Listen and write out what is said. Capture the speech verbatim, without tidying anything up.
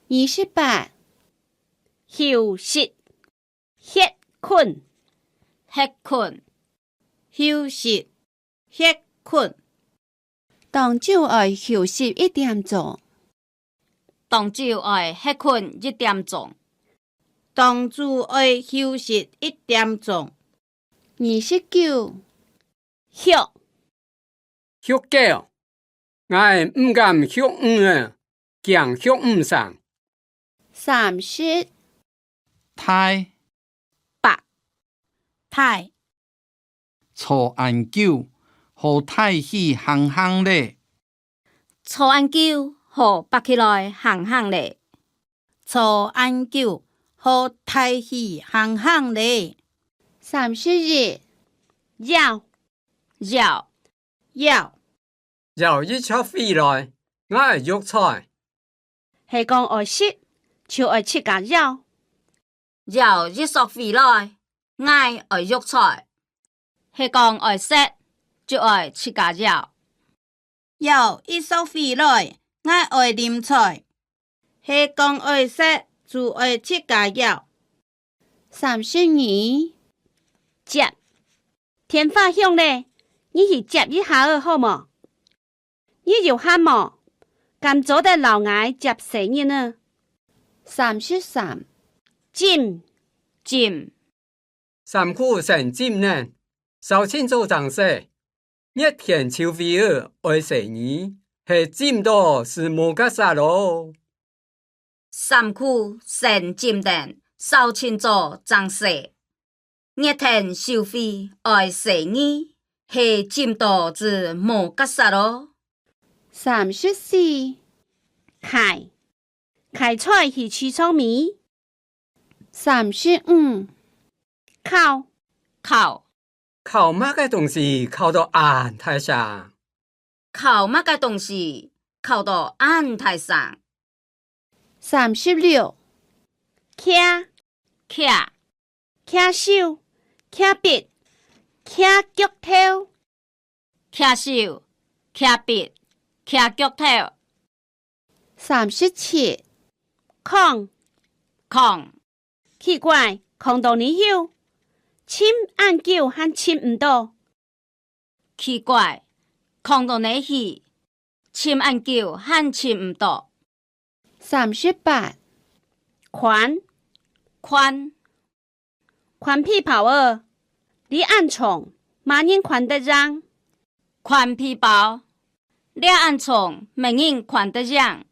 二十八，休息，歇睏，歇睏，休息，歇睏。當晝愛休息一點鐘。當晝愛歇睏一點鐘。當晝愛休息一點鐘。二十九，畜，畜狗，𠊎毋敢畜魚仔，驚畜毋成。三十，大，伯，大，坐恁久，好大氣行行咧。坐恁久，好伯起來行行咧。坐恁久，好大氣行行咧。三十一，枵，枵，枵，枵一撮肥來，𠊎愛育菜。係講愛食，就愛自家枵。枵一撮肥來，𠊎愛育菜。係講愛食，就愛自家枵。枵一撮肥來，𠊎愛淋菜。係講愛食，就愛自家枵。三十二，接，電話響咧，你去接一下仔好無？你有閒無？敢做得摎𠊎接生日呢？三十三，唚，唚，衫褲先唚等，掃清楚正洗。 熱天就會仔愛洗衣，係浸到斯無結煞囉。衫褲先浸等，掃清楚正洗。熱天就會仔愛洗衣，係浸到斯無結煞囉。三十四，㧡，㧡菜去市場尾。 三十五，敲，敲，敲麼个東西敲到恁大聲？敲麼个東西敲到恁大聲？三十六，擎，擎，擎手，擎筆，擎腳頭。擎手，擎筆，擎腳頭。 三十七，囥，囥，奇怪，囥到哪去？尋恁久還尋毋到。奇怪，囥到哪去？尋恁久還尋毋到。三十八，擐，擐， 擐皮包仔，這恁重，麼人擐得贏？擐皮包，這恁重，麼人擐得贏？